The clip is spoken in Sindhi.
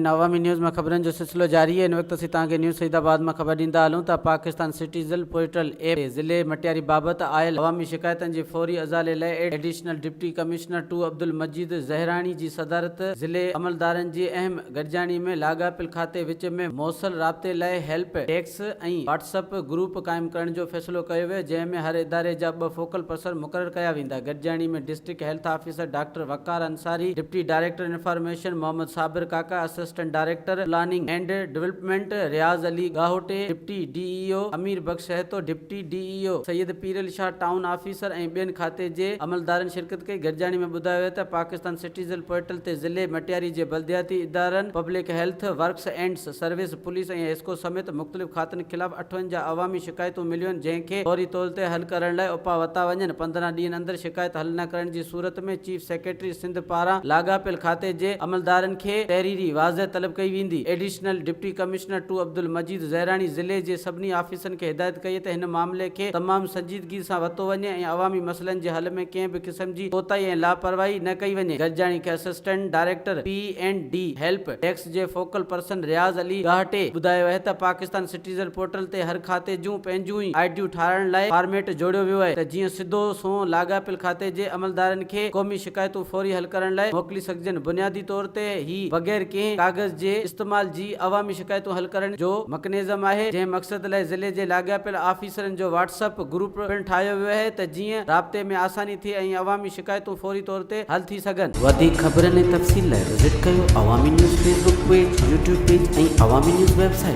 ناظرين عوامي نيوز مان خبرن جو سلسلو جاري آهي هن وقت اسين توهان کي نيوز سعيد آباد مان خبر ڏيندا هلون ته پاڪستان سٽيزن پورٽل ايپ تي ضلعي مٽياري بابت آيل عوامي شڪايتن جي فوري ازالي لاء additional deputy commissioner two Abdul Majeed Zahrani جي صدارت ضلعي عملدارن جي اهم گڏجاڻي ۾ لاڳاپيل کاتي وچ ۾ موصل رابطي لاء help desk ۽ WhatsApp group قائم ڪرڻ جو فيصلو ڪيو ويو جنهن ۾ هر اداري جا ٻه فوڪل پرسن مقرر ڪيا ويندا گڏجاڻي ۾ district health officer doctor Waqar Ansari, deputy director information Muhammad Sabir Kaka, assistant director planning and development Riaz Ali Gahoti, deputy D E O Amir Bakhsh Sahito, deputy D E O Syed Piral Shah, town officer ۽ ٻين کاتي جي عملدارن شرڪت ڪئي. گڏجاڻي ۾ ٻڌايو ويو ته پاڪستان سٽيزن پورٽل تي ضلعي مٽياري جي بلدياتي ادارن، public health works and service, police ۽ HESCO سميت مختلف کاتن خلاف 58 عوامي شڪايتون مليون جنهن کي فوري طور تي حل ڪرڻ لاء اپاء ورتا وڃن، 15 ڏينهن اندر شڪايت حل نه ڪرڻ جي صورت ۾ چيف سيڪريٽري سنڌ پاران لاڳاپيل کاتي جي عملدارن کي تحريري واضح طلب ڪئي ويندي. Additional deputy commissioner two Abdul Majeed Zahrani ضلعي جي سڀني آفيسن کي هدايت ڪئي ته هن معاملي کي تمام سنجيدگي سان ورتو وڃي ۽ عوامي مسئلن جي حل ۾ ڪنهن به قسم جي ڪوتاهي ۽ لاپرواهي نه ڪئي وڃي. گڏجاڻي کي assistant director P and D help desk جي فوڪل پرسن رياض علي ڳاهٽي ٻڌايو آهي ته پاڪستان سٽيزن پورٽل تي هر کاتي جون پنهنجون ئي آء ڊيون ٺاهرائڻ لاء فارميٽ جوڙيو ويو آهي ته جيئن سڌو سنئون لاڳاپيل کاتي جي عملدارن کي قومي شڪايتون فوري حل ڪرڻ لاء موڪلي سگهجن بنيادي طور تي هي بغير ڪنهن ڪاغذ جي استعمال جي عوامي شڪايتون حل ڪرڻ جو مڪنيزم آهي جنهن مقصد لاء ضلعي جي لاڳاپيل آفيسرن جو واٽس اپ گروپ پڻ ٺاهيو ويو آهي ته جيئن رابطي ۾ آساني ٿئي ۽ عوامي شڪايتون فوري طور تي حل ٿي سگهن. وڌيڪ خبرن ۽ تفصيل لاء وزٽ ڪيو Awami news Facebook page, YouTube page ۽ Awami news website.